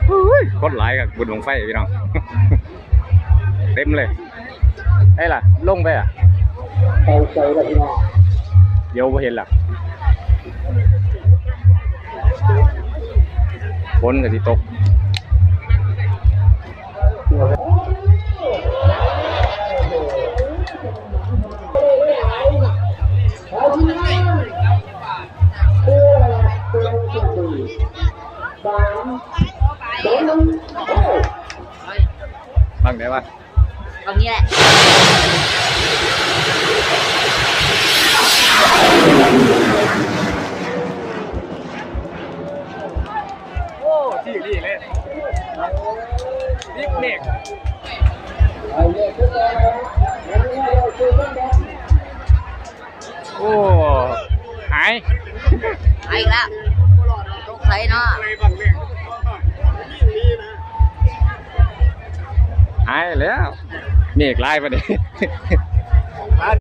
ໂອ້ຍ ຄົນຫຼາຍຄັກ ບຸນບັ້ງໄຟພີ່ນ້ອງ ເຕັມເລີຍ. ໃດລະ ລົງໄປລະ? ດຽວບໍ່ເຫັນລະ ຝົນກໍຊິຕົກ. ບັ້ງໃດວະ? ບັ້ງນີ້ແຫຼະ. ໂອ້ ທີ່ນີ້ເລີຍ ບິກເມກ. ໂອ້ ຫາຍ ຫາຍອີກແລ້ວ ຕົກໃສເນາະ ຫາຍແລ້ວ ເມກຫຼາຍປານນີ້.